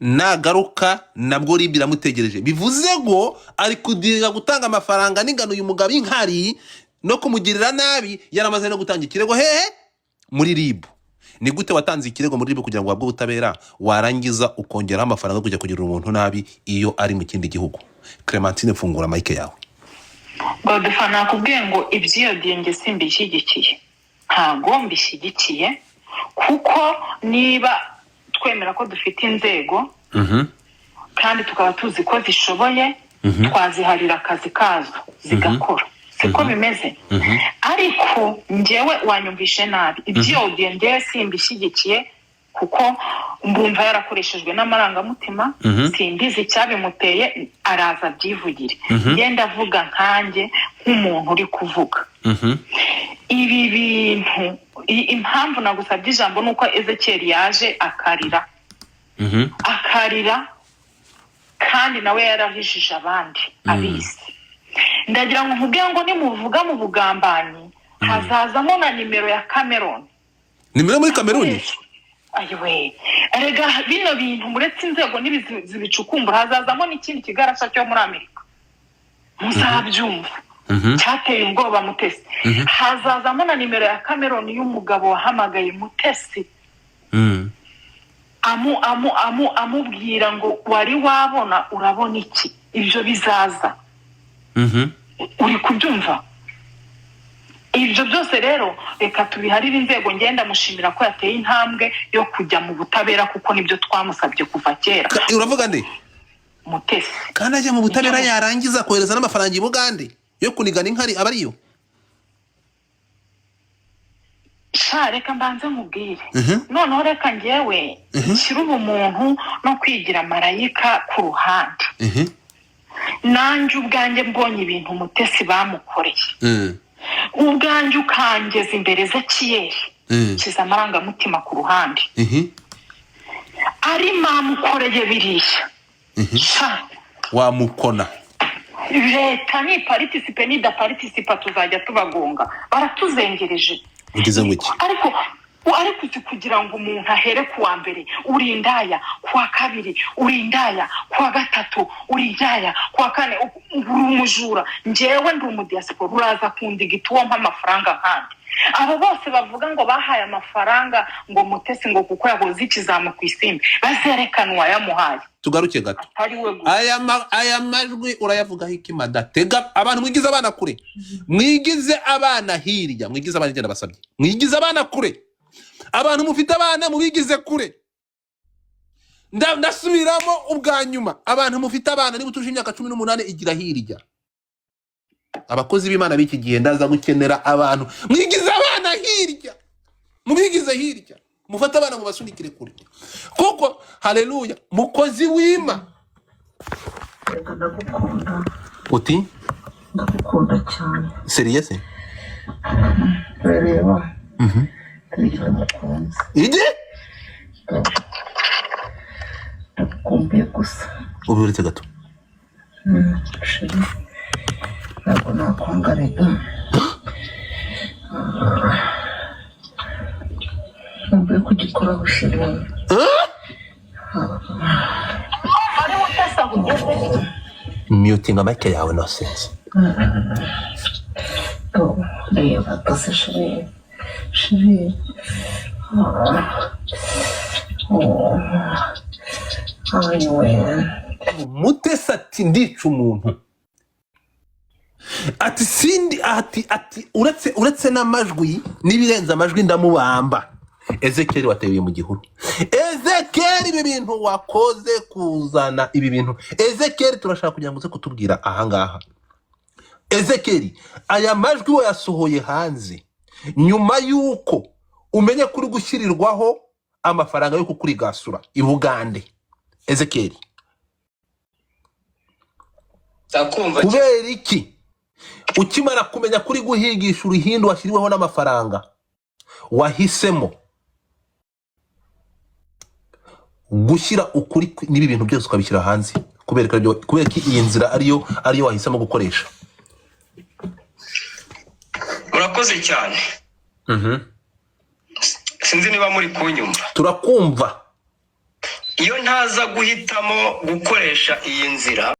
Nagaruka nabwo RIB iramutegereje. Bivuze ngo ari kudirira gutanga amafaranga n'ingano uyu mugabo inkari no kumugirira nabi, yaramaze no gutanga ikirego hehe? Muri RIB. Ni gute watanze ikirego muri RIB kugira ngo uhabwe ubutabera, warangiza ukongeraho amafaranga yo kujya kugirira umuntu nabi iyo ari mu kindi gihugu? Clementine, fungura mike yawe. Godfa, nakubwiye ngo iby'iyo diyenge simbishyigikiye, ntabwo mbishyigikiye, kuko niba twemera ko dufite inzego kandi tukaba tuzi ko zishoboye, twaziharira akazi kazo zigakora, siko bimeze? Ariko njyewe wanyumvishe nabi. Iby'iyo diyenge simbishyigikiye kuko mbumva yarakoreshejwe n'amarangamutima. Simbizi icyabimuteye, araza abyivugire. Ngenda avuga nkanjye nk'umuntu uri kuvuga ibi bintu. Impamvu nagusabye ijambo ni uko Ezekiel yaje akarira, akarira, kandi nawe yarahishije abandi abizi. Ndagira ngo nkubwire ngo nimuvuga mu bugambanyi hazazamo na nimero ya Cameroon. Nimero muri Kameruni? Ayiwe, erega bino bintu muretse inzego n'ibizi zibicukumbura, hazazamo n'ikindi kigarasha cyo muri Amerika, muzabyumva, cyateye ubwoba Mutesi. Hazazamo na nimero ya Cameroon y'umugabo wahamagaye Mutesi amu amu amu amubwira ngo wari wabona, urabona iki. Ibyo bizaza, uri kubyumva? Ibyo byose rero reka tubiharire inzego. Ngenda mushimira ko yateye intambwe yo kujya mu butabera, kuko nibyo twamusabye kuva kera. Uravuga nde? Mutesi. Kandi ajya mu butabera, yarangiza kohereza n'amafaranga i Bugande yo kunigana inkari aba ariyo. Sha, reka mbanze nkubwire. Noneho reka ngewe nshyire ubumuntu no kwigira marayika ku ruhande. Nanjye ubwanjye mbonye ibintu Mutesi bamukoreye, ubwanjye ukangeza imbere Ezekiyeli, nshyize amarangamutima ku ruhande, ari mamukoreye biriya, sha, Wamukona. Leta ni paritisipe nidaparitisipa tuzajya tubagonga, baratuzengereje. Ugize ngo iki? Ariko uzi kugira ngo umuntu ahere ku wa mbere uri indaya, ku wa kabiri uri indaya, ku wa gatatu uri indaya, ku wa kane uri umujura? Njyewe ndi umudiyasipora, uraza kundigita uwo mpa amafaranga nkandi? Abo bose bavuga ngo bahaye amafaranga ngo Mutesi ngo kuko yahoze ikizamu ku Isimbi, bazerekana uwayamuhaye. Tugaruke gato. Atari we gusa. Aya majwi urayavugaho iki, madatega? Abantu mwigize abana kure, mwigize abana hirya, mwigize abana hirya, ndabasabye, mwigize abana kure. Abantu mufite abana mubigize kure. Ndasubiramo ubwa nyuma: abantu mufite abana, niba utuje imyaka 18, igira hirya. Abakozi b'Imana b'iki gihe, ndaza gukenera abantu mwigize abana hirya, mubigize hirya, mufate abana mubasunikire kure, kuko haleluya, mukozi w'Ima. Reka, ndagukunda. Uti? Ndagukunda cyane. Sérieux se? Reba, nijoro mukunzi. Ige. Ndagukumbuye gusa. Ubu uretse gato. Chéri, ntabwo nakwanga rega. Nkumbuye kugikoraho, chéri. Ari Mutesi aho ugeze. Mutinga mike yawe, no sense. Oh, reba gase, chéri, chéri. Oh, ayiwe. Mutesi ati ndica umuntu, ati sindi, ati uretse n'amajwi n'ibirenze amajwi ndamubamba. Ezekeri wateruye mu gihuru. Ezekeri, ibi bintu wakoze, kuzana ibi bintu, Ezekeri, turashaka kugira ngo uze kutubwira ahangaha. Ezekeri, aya majwi wayasohoye hanze nyuma y'uko umenye kuri gushyirirwaho amafaranga yo kukurigasura i Bugande. Ezekeri, Ndakumva. kubera iki ukimara kumenya kuri guhigisha uruhindu washyiriweho n'amafaranga wahisemo gushyira ukuri n'ibi bintu byose ukabishyira hanze? Kubera ko iyi nzira ariyo wahisemo gukoresha? Murakoze cyane. Sinzi niba muri kunyumva. Turakumva. Iyo ntaza guhitamo gukoresha iyi nzira,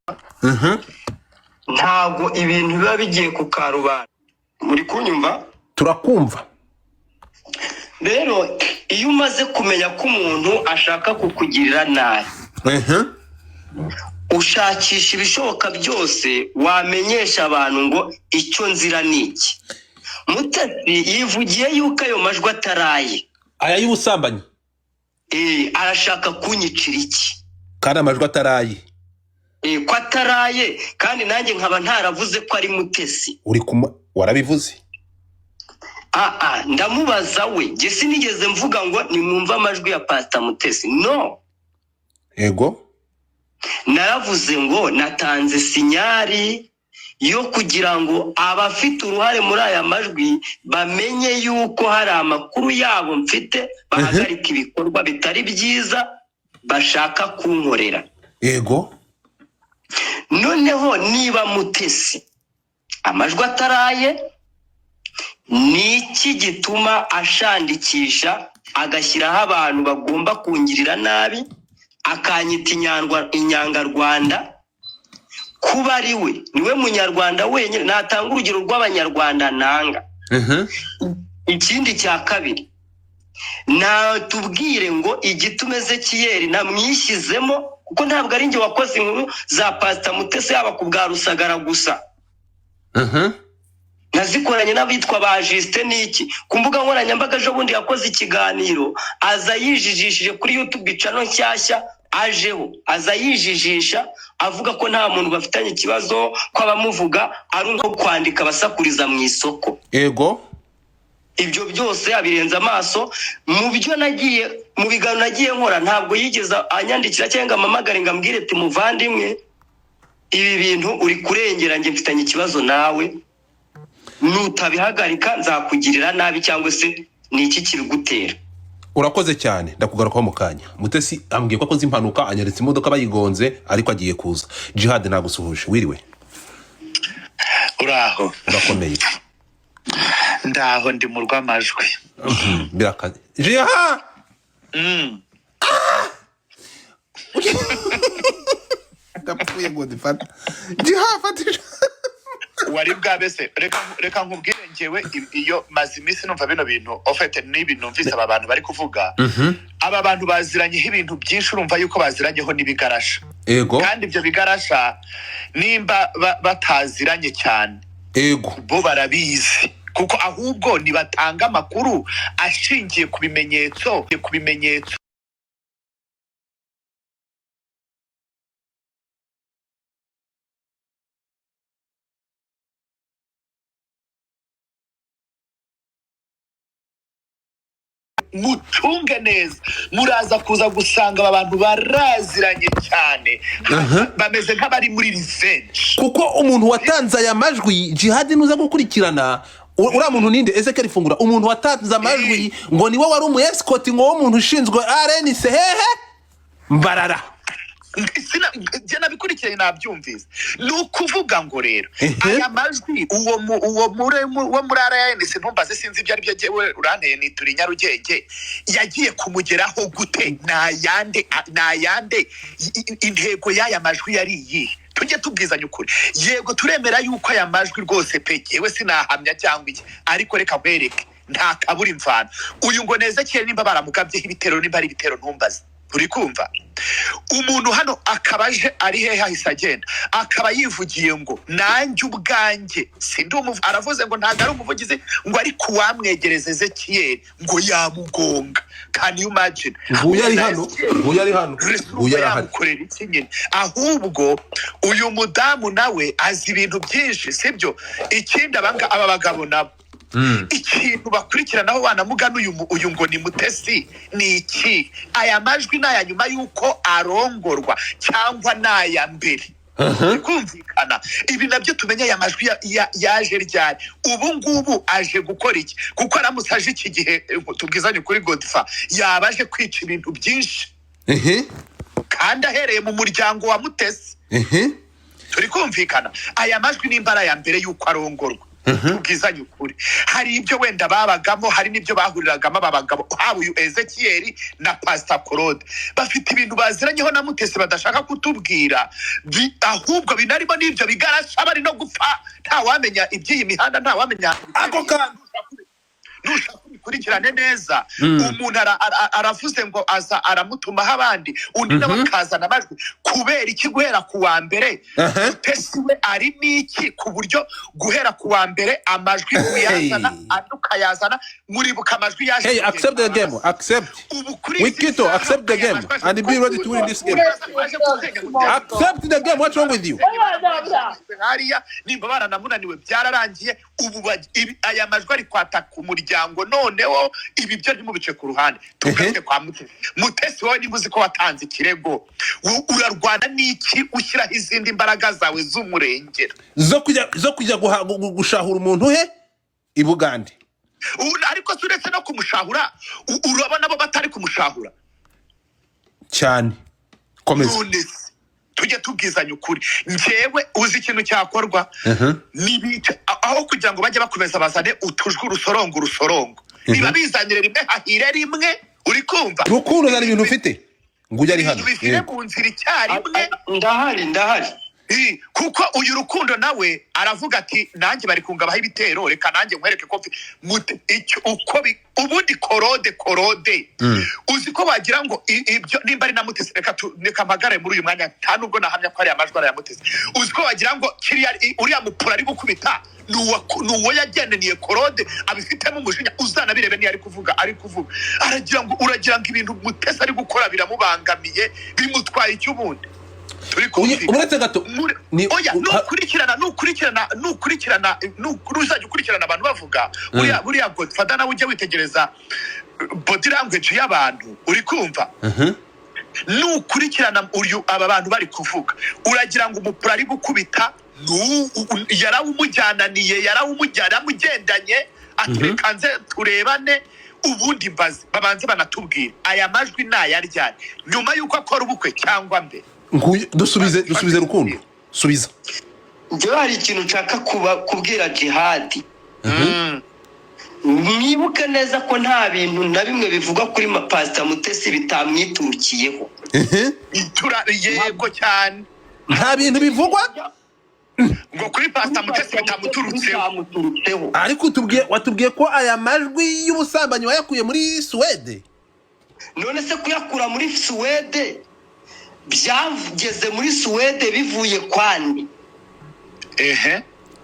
ntabwo ibintu biba bigiye ku karubanda. Muri kunyumva? Turakumva. Rero iyo umaze kumenya ko umuntu ashaka kukugirira nabi, ushakisha ibishoboka byose wamenyesha abantu ngo icyo nzira ni iki. Mutesi yivugiye yuko ayo majwi ataraye. Aya y'ubusambanyi. Arashaka kunyicira iki? Kandi amajwi ataraye. Ko ataraye, kandi nanjye nkaba ntaravuze ko ari Mutesi. Uri kuma warabivuze. Aa, ndamubaza we, njye sinigeze mvuga ngo nimwumve amajwi ya Pasita Mutesi, no. Yego. Naravuze ngo natanze sinyari yo kugira ngo abafite uruhare muri aya majwi bamenye yuko hari amakuru yabo mfite, bahagarika ibikorwa bitari byiza bashaka kunkorera. Yego. Noneho niba Mutesi amajwi ataraye, ni iki gituma ashandikisha agashyiraho abantu bagomba kungirira nabi, akanyita inyangarwanda? Kuba ari we, niwe munyarwanda wenyine natanga urugero rw'abanyarwanda nanga. Ikindi cya kabiri, natubwire ngo igituma Ezekiyeli namwishyizemo, kuko ntabwo ari njye wakoze inkuru za Pasita Mutesi, yaba ku bwa Rusagara gusa, nazikoranye n'abitwa ba Justin n'iki ku mbuga nkoranyambaga. Ejo bundi yakoze ikiganiro, aza yijijishije kuri YouTube icano nshyashya ajeho, aza yijijisha avuga ko nta muntu bafitanye ikibazo, ko abamuvuga ari nko kwandika abasakuriza mu isoko. Yego. Ibyo byose abirenza amaso. Mu byo nagiye, mu biganiro nagiye nkora, ntabwo yigeze anyandikira cyangwa amamagare ngo ambwire ati muvandimwe, ibi bintu uri kurengera, njye mfitanye ikibazo nawe, nutabihagarika nzakugirira nabi, cyangwa se ni iki kibigutera. Urakoze cyane, ndakugarukaho mu kanya. Mutesi ambwiye ko akoze impanuka, anyeretse imodoka bayigonze, ariko agiye kuza. Jihad, nagusuhuje, wiriwe? Uraho? Urakomeye? Ndaho, ndi mu rw'amajwi. Birakaze, Jihad. Ndapfuye ngo ndifata Jihad, fatisha. Wari bwabese, reka nkubwire, njyewe iyo maze iminsi numva bino bintu ofete n'ibi numvise aba bantu bari kuvuga. Aba bantu baziranyeho ibintu byinshi, urumva yuko baziranyeho n'ibigarasha. Yego. Kandi ibyo bigarasha nimba bataziranye cyane, Yego. bo barabizi, kuko ahubwo nibatanga amakuru ashingiye ku bimenyetso, ku bimenyetso. Mucunge neza, muraza kuza gusanga aba bantu baraziranye cyane, bameze nk'abari muri revenge. Kuko umuntu watanze aya majwi, Jihad, nuza gukurikirana uriya muntu ninde? Ezekiel, fungura. Umuntu watanze amajwi ngo niwe wari umu escort, ngo wo muntu ushinzwe RNC hehe Mbarara. Njye nabikurikiranye, nabyumvise. Ni ukuvuga ngo rero aya majwi, uwo wo muri RNC, ntumbaze, sinzi ibyo ari byo, jyewe uranteye nitura i Nyarugenge, yagiye kumugeraho gute? Ni ayande? Intego y'aya majwi yari iyihe? Tujye tubwizanya ukuri. Yego, turemera yuko aya majwi rwose pe, jyewe sinahamya cyangwa iki, ariko reka nkwereke. Nta kabura imvano. Uyu ngo Nezekiyeli, nimba baramugabyeho ibitero, nimba ari ibitero, ntumbaze. Uri kumva umuntu hano akaba aje ari hehe, ahise agenda, akaba yivugiye ngo nanjye ubwanjye sindi aravuze ngo ntabwo ari umuvugizi, ngo ariko uwamwegereza Ezekiyeli ngo yamugonga. Can you imagine? Nguyu ari hano, nguyu ari hano, nguyu arahari. Yamukorera iki nyine? Ahubwo uyu mudamu nawe azi ibintu byinshi, sibyo? Ikindi, aba bagabo nabo, ikintu bakurikiranaho banamugana uyu ngo ni Mutesi ni iki? Aya majwi ni aya nyuma y'uko arongorwa cyangwa ni aya mbere? Kumvikana ibi nabyo, tumenye aya majwi yaje ryari, ubu ngubu aje gukora iki? Kuko aramutse aje iki gihe, tubwizanye ukuri, Godfa yaba aje kwica ibintu byinshi, kandi ahereye mu muryango wa Mutesi. Turi kumvikana? Aya majwi nimba ari aya mbere y'uko arongorwa, tubwizanye ukuri, hari ibyo wenda babagamo, hari n'ibyo bahuriragamo. Aba bagabo, haba uyu Ezekiyeli na Pasita Claude, bafite ibintu baziranyeho na Mutesi badashaka kutubwira. Ahubwo binarimo n'ibyo bigarasha bari no gupfa. Ntawamenya iby'iyi mihanda, ntawamenya. Ako kantu. Nushaka ubikurikirane neza. Umuntu aravuze ngo aza aramutumaho abandi, undi nawe akazana amajwi. Kubera iki guhera ku wa mbere? Mutesi we arimo iki ku buryo guhera ku wa mbere amajwi uyazana, andi ukayazana? Muribuka amajwi yaje Hey, accept the game, accept. Ubu kuri izi Wikito, saha, accept the aya game majwi aje and be ready to win this game. aje gusenya Mutesi. Accept the game. What's wrong with you? Hariya nimba baranamunaniwe, byararangiye. Ubu aya majwi ari kwataka umuryango. Noneho ibi byo ntimubice ku ruhande, tugaruke kwa Mutesi. Mutesi, wowe niba uzi ko watanze ikirego, urarwana n'iki ushyiraho izindi mbaraga zawe z'umurengera? Zo kujya gushahura umuntu he i Bugande. Ariko se uretse no kumushahura, urabona bo batari kumushahura? Cyane, komeza. None se tujye tubwizanya ukuri, njyewe uzi ikintu cyakorwa? Nibica aho kugira ngo bajye bakomeza bazane utujwi, urusorongo urusorongo, niba bizanire rimwe, hahire rimwe. Uri kumva? Rukundo, zana ibintu ufite. Nguyu ari hano. Ibintu bivire mu nzira icyarimwe. Ndahari, ndahari. Kuko uyu Rukundo nawe aravuga ati nanjye bari kungabaho ibitero, reka nanjye nkwereke ko icyo uko ubundi korode korode. Uzi ko wagira ngo ibyo nimba ari na Mutesi, reka mpagare muri uyu mwanya, nta nubwo nahamya ko ari amajwi ari aya Mutesi. Uzi ko wagira ngo kiriya uriya mupura ari gukubita ni uwo yageneniye Korode, abifitemo umujinya. Uzanabirebe niyo ari kuvuga aragira ngo, uragira ngo ibintu Mutesi ari gukora biramubangamiye, bimutwaye icyo ubundi turi kumvikana. Uretse gato. Oya, nukurikirana nuzajya ukurikirana abantu bavuga, buriya Godfather nawe ujya witegereza body language y'abantu. Uri kumva? Nukurikirana uyu, aba bantu bari kuvuga, uragira ngo umupura ari gukubita yarawumujyananiye, yaramugendanye, ati reka nze turebane. Ubundi mbaze, babanze banatubwire aya majwi ni ayaryari, nyuma y'uko akora ubukwe cyangwa mbere? Nguyu, dusubize. Rukundo, subiza. Njyewe hari ikintu nshaka kubwira Jihadi. Mwibuke neza ko nta bintu na bimwe bivugwa kuri Pasita Mutesi bitamwiturukiyeho. Yego cyane. Nta bintu bivugwa ngo kuri Pasita Mutesi bitamuturutseho. Bitamuturutseho. Ariko watubwiye ko aya majwi y'ubusambanyi wayakuye muri Suwede. None se kuyakura muri Suwede, byageze muri Suwede bivuye kwandi? Ehe.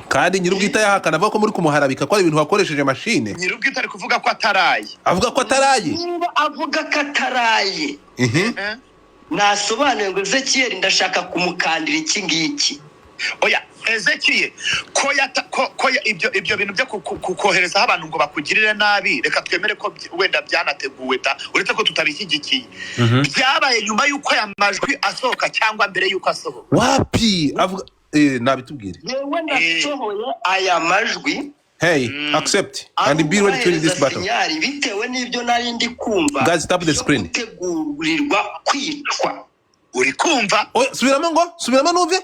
Kandi nyir'ubwite yahakana, avuga ko muri kumuharabika, ko ari ibintu wakoresheje mashine. Nyir'ubwite ari kuvuga ko ataraye. Avuga ko ataraye. Niba avuga ko ataraye, nasobanuye ngo Ezekiyeli ndashaka kumukandira iki ngiki. Oya, Ezekiye ko yata ko ibyo bintu byo koherezaho abantu ngo bakugirire nabi, reka twemere ko wenda byanateguwe da, uretse ko tutabishyigikiye. Byabaye nyuma y'uko aya majwi asohoka cyangwa mbere y'uko asohoka? Wapi, avuga nabitubwire. Yewe, nasohoye aya majwi Hey, accept and be ready to win this battle. signal bitewe n'ibyo nari ndi kumva Guys, tap the byo screen. gutegurirwa kwicwa. Uri kumva? Oya, subiramo, ngo subiramo numve.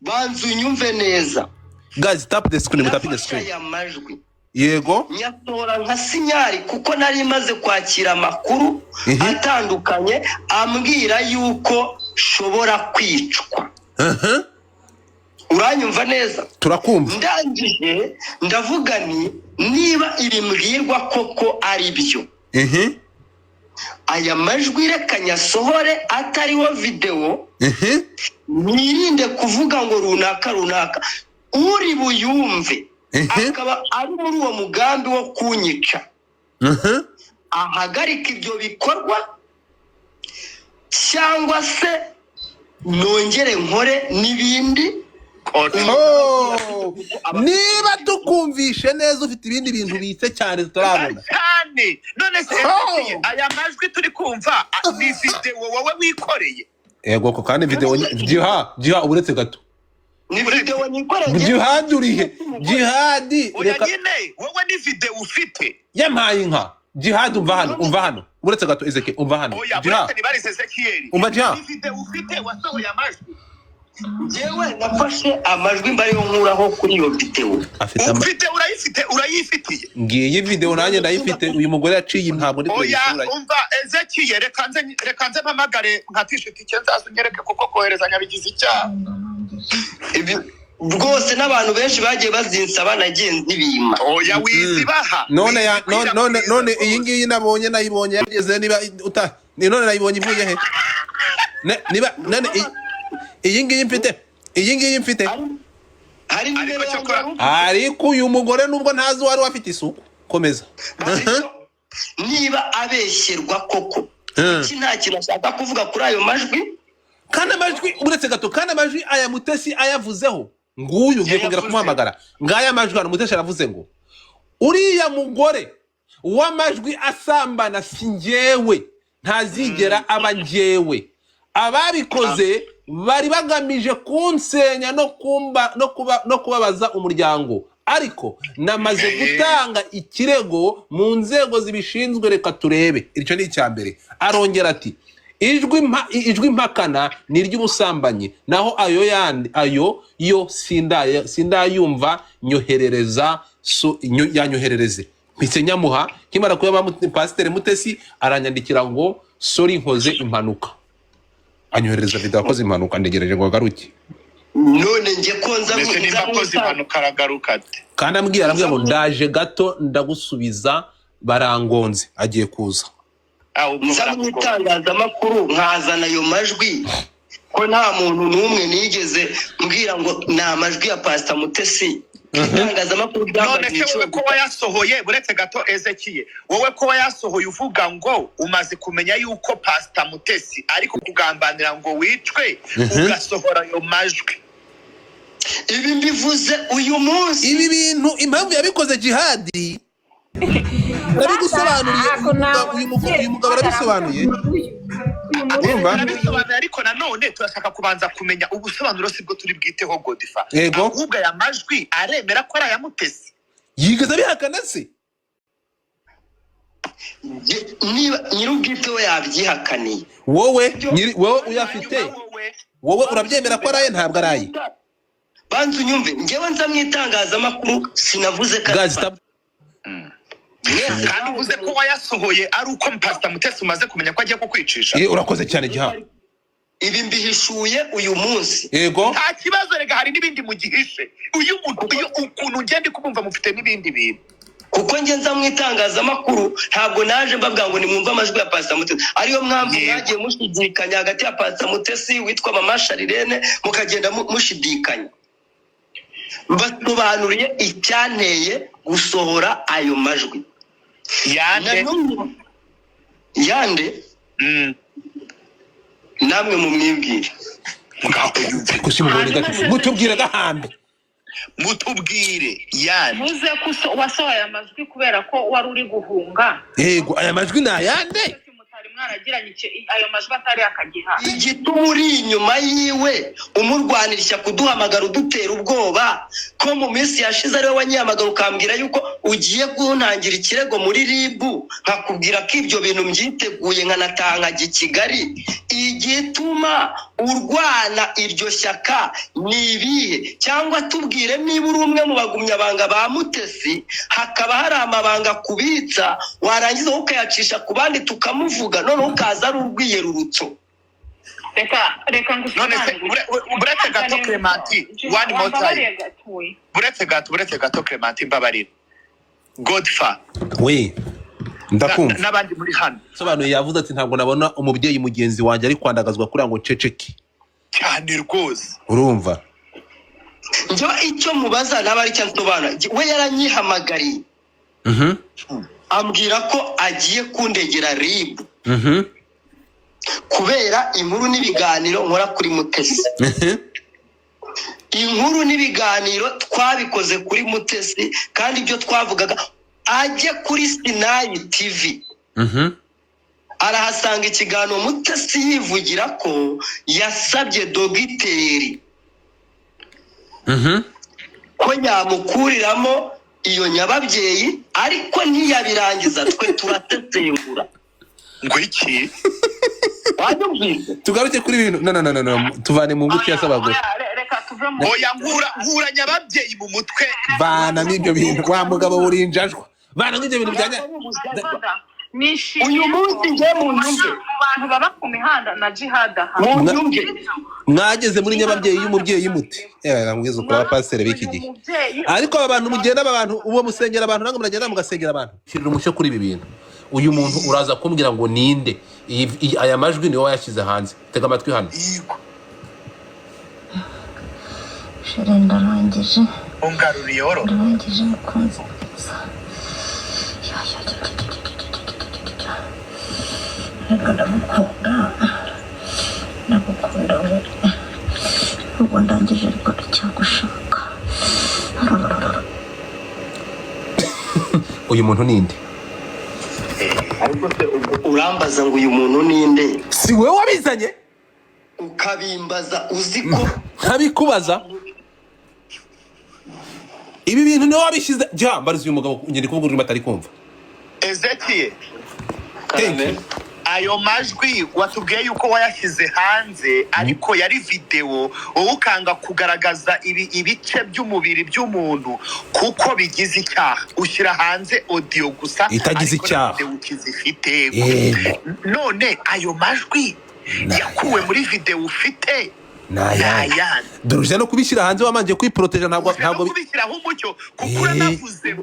Banza unyumve neza. Guys, tap the screen, mutapinge Nafashe screen. aya majwi, nyatora nka signal, kuko nari maze kwakira amakuru atandukanye ambwira yuko nshobora kwicwa. Uranyumva neza? Turakumva. Ndangije ndavuga ni Niba ibi mbwirwa koko ari byo, aya majwi reka nyasohore atariho videwo, mwirinde kuvuga ngo runaka runaka, uri buyumve akaba ari muri uwo mugambi wo kunyica, ahagarika ibyo bikorwa cyangwa se nongere nkore n'ibindi. Oh, niba tukumvishe neza, ufite ibindi bintu bitse cyane tutarabona. Cyane. None se, Oh. Ezekiel, aya majwi turi kumva ni videwo wowe wikoreye? Yego ko, kandi video jiha jiha, uretse gato. Ni videwo nikoreye. Jihad, urihe Jihadi? Oya. Reka. Nyine wowe ni videwo ufite? Yampaye inka. Jihad, umva hano, umva hano, uretse gato. Ezeke, umva hano. Oya. Jiha. Uretse nibarize Ezekiel. Umva, Jiha. Ni videwo ufite wasohoye amajwi? Njyewe nafashe amajwi mbariyo nkuraho kuri iyo videwo. Afite ama Ufite, urayifite, urayifitiye? Ngiyi video, nanjye ndayifite. Uyu mugore yaciye, ntabwo ndi kureba Oya. isura ye. Umva Ezekiel, reka nze mpamagare nkatisha itike, nzaza unyereke, kuko koherezanya bigize icyaha. Ibi rwose n'abantu benshi bagiye bazinsaba, nagiye nzibima. Oya, wizibaha. None ya none iyi ngiyi nabonye, nayibonye yageze, niba uta ni none nayibonye ivuye he? Niba none iyi ngiyi mfite, iyi ngiyi mfite. Hari nimero Ariko yanjye cyokora- wari ufite? Ariko uyu mugore, nubwo ntazi uwari afite isuku, komeza. Ariko niba abeshyerwa koko, iki nta kintu ashaka kuvuga kuri ayo majwi? Kandi amajwi, uretse gato, kandi amajwi aya Mutesi ayavuzeho, nguyu ngiye kongera Yayavuze. kumuhamagara. Ngaya amajwi hano, Mutesi aravuze ngo uriya mugore w'amajwi asambana si njyewe, ntazigera aba njyewe. Ababikoze bari bagamije kunsenya no kumba no kuba no kubabaza umuryango, ariko namaze gutanga ikirego mu nzego zibishinzwe, reka turebe. Icyo ni icya mbere. Arongera ati ijwi mpakana ni iry'ubusambanyi, naho ayo yandi ayo yo sindayumva, nyoherereza yanyoherereze. Mpise nyamuha. Nkimara kuyaba, Pasiteri Mutesi aranyandikira ngo sorry, nkoze impanuka, anyoherereza video akoze impanuka. Ndegereje ngo agaruke. None njye ko nza Mbese nimba nza akoze impanuka aragaruka ate? Kandi ambwira, arambwira ngo ndaje gato ndagusubiza, barangonze, agiye kuza. Ah, ubwo nza mu barakugonga. itangazamakuru nkazana ayo majwi, ko nta muntu n'umwe nigeze mbwira ngo ni amajwi ya Pasita Mutesi, itangazamakuru None ryambajije se wowe inshuro ko wayasohoye, buretse gato Ezekiye, wowe ko wayasohoye uvuga ngo umaze kumenya yuko Pasita Mutesi ari kukugambanira ngo wicwe, ugasohora ayo majwi? Ibi mbivuze uyu munsi. Ibi bintu impamvu yabikoze, Jihadi arabigusobanuriye. Uyu mugabo arabisobanuye, urumva? Arabisobanuye, ariko nanone turashaka kubanza kumenya ubusobanuro, sibwo turi bwiteho, Godifa. Yego. Ahubwo aya majwi aremera ko ari aya Mutesi? Yigeze abihakana se? Niba nyir'ubwite we yabyihakaniye. Wowe wowe uyafite, Hanyuma wowe wowe urabyemera ko araye, ntabwo araye? Banza unyumve, njyewe nza mu itangazamakuru sinavuze ko Guys, stop. Mwese. Kandi uvuze ko wayasohoye ari uko Pasita Mutesi umaze kumenya ko agiye kukwicisha. Eh, urakoze cyane, Giha. Ibi mbihishuye uyu munsi. Yego. Nta kibazo, rega hari n'ibindi mugihishe. Uyu muntu, uyu ukuntu ngenda kumumva, mufite n'ibindi bintu. Kuko njye nza mu itangazamakuru, ntabwo naje mbabwira ngo nimwumve amajwi ya Pasita Mutesi. Ariyo mpamvu mwagiye mushidikanya hagati ya Pasita Mutesi witwa Mama Sharirene, mukagenda mushidikanya. Mbasobanuriye icyanteye gusohora ayo majwi. Yande? Na n'ubu- yande? Namwe mumwibwire. Ngaho yumve. Gusa umugore gato, mutubwire gahambe. Mutubwire yande. Ntuze ko wasohoye amajwi kubera ko wari uri guhunga. Yego, aya majwi ni ayande? Mwese mutari mwaragiranye ayo majwi atari akagiha. Igituma uri inyuma yiwe umurwanira ishyaka, uduhamagara udutera ubwoba, ko mu minsi yashize ariwe wanyihamagara ukambwira yuko ugiye kuntangira ikirego muri RIB, nkakubwira ko ibyo bintu mbyiteguye, nkanataha nkajya i Kigali, igituma urwana iryo shyaka ni ibihe? Cyangwa tubwire niba uri umwe mu bagumyabanga ba Mutesi, hakaba hari amabanga kubitsa, warangiza wowe ukayacisha ku bandi tukamuvuga, noneho ukaza ari urwiyerurutso. Reka None se ngusobanurire. Buretse gato, Clementi, one more time. Wambabariye gatoya. Buretse gato, buretse gato, Clementi, mbabarira. Godfa We ndakumva. N'abandi muri hano. Sobanuye, yavuze ati: "Ntabwo nabona umubyeyi mugenzi wanjye ari kwandagazwa kuriya ngo nceceke." Cyane rwose. Urumva? Njyewe icyo mubaza ntaba ari icyo nsobanura. We yaranyihamagariye, ambwira ko agiye kundegera RIB kubera inkuru n'ibiganiro nkora kuri Mutesi. Inkuru n'ibiganiro twabikoze kuri Mutesi, kandi ibyo twavugaga, ajye kuri Sinayi TV, arahasanga ikiganiro Mutesi yivugira ko yasabye dogiteri ko yamukuriramo iyo nyababyeyi, ariko ntiyabirangiza, twe turasesengura. Ngo iki? Wanyumvise? Tugaruke kuri ibintu, no, no, no, no, no, tuvane mu ngutiya z'abagore. Oya, reka tuve mu Oya, nkura nyababyeyi mu mutwe. Vanamo ibyo bintu, wa mugabo urinjajwa, vanamo ibyo bintu bijyanye. Nishimiye Uyu munsi ko njye mu nyumve. mu bantu baba ku mihanda na jihad aha. Mu nyumve. Mwageze muri nyababyeyi y'umubyeyi muti yewe namwiza ukuri, abapasiteri b'iki gihe. Umubyeyi. Ariko aba bantu mugenda, aba bantu uwo musengera abantu, ntabwo muragenda mugasengera abantu. Shyirira umucyo kuri ibi bintu. Uyu muntu uraza kumbwira ngo ninde? Aya majwi niwe wayashyize hanze. Tega amatwi hano. Yego. Chéri, ndarangije. Ungaruriye oro. Ndarangije, mukunzi mwiza. Ya, ya, ya, ya, ya, ya, ya, ya, ya, ya, ya. Reka, ndagukunda, ndagukunda we. Ubwo ndangije, ariko ndacyagushaka. Arararara. Uyu muntu ninde? Ariko se ubwo urambaza ngo uyu muntu ninde? Si wowe wabizanye? Ukabimbaza uzi ko Ntabikubaza. Ibi bintu niwe wabishyize. Jya mbariza uyu mugabo, ngende kuvuga ururimi atari kumva. Ezekiel. Thank you. Ayo majwi watubwiye yuko wayashyize hanze, ariko yari videwo, wowe ukanga kugaragaza ibice by'umubiri by'umuntu kuko bigize icyaha, ushyira hanze audio gusa. Itagize Ariko na icyaha. videwo ukizifite. Yego. None ayo majwi yakuwe muri videwo ufite Ni ayandi? Ni ayandi? Dore uje no kubishyira hanze wamanje kwiporoteja, ntabwo Uje no ntabwo kubishyiraho umucyo kuko Eh. uranavuze.